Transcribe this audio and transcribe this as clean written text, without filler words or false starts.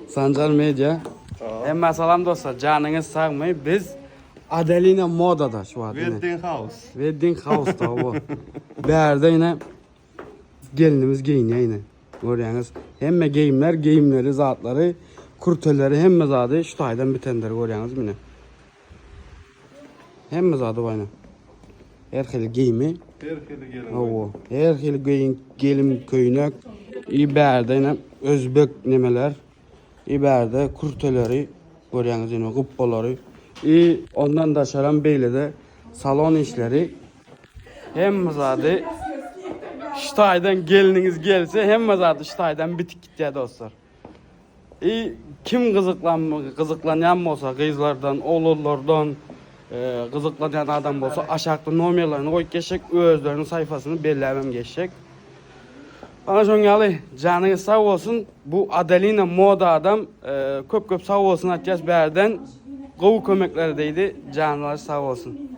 Sanjar Media. Hemmä salam dostlar. Janyňyz sagmy? Biz Adelina Modada şu wagt. Wedding House. Wedding House-da bu. Bärde ýene gelinimiz geýinýär ýene. Görýäňiz. Hemme geýimler, geýimleri, zatlary, kürteleri, hemme zady şu taýdan bitendir görýäňiz mine. Hemme zady bar ýene. Her hili geýimi. Her hili gelin. Hawa. Her hili geýim, gelim köýnek. I bärde ýene özbek nemeler. I bärde kürteleri görýäňiz ýene gupbalary. I ondan daşaram beýlede salon işleri. Hemme zady şu taýdan gelniňiz gelse hemme zady şu taýdan bitip gitýär dostlar. I kim gyzyklan gyzyklanýan bolsa gyzlardan, oglanlardan e, gyzyklanýan adam bolsa aşakda nomerlerini goýup geçjek, özleriniň saýfasyny belläbem geçjek. Ana şoň ýaly janyňyz sag bolsun. Bu Adelina moda adam e, köp köp sag bolsun aýtýas bärden. Gowy kömekler diýdi. Janlary sag bolsun.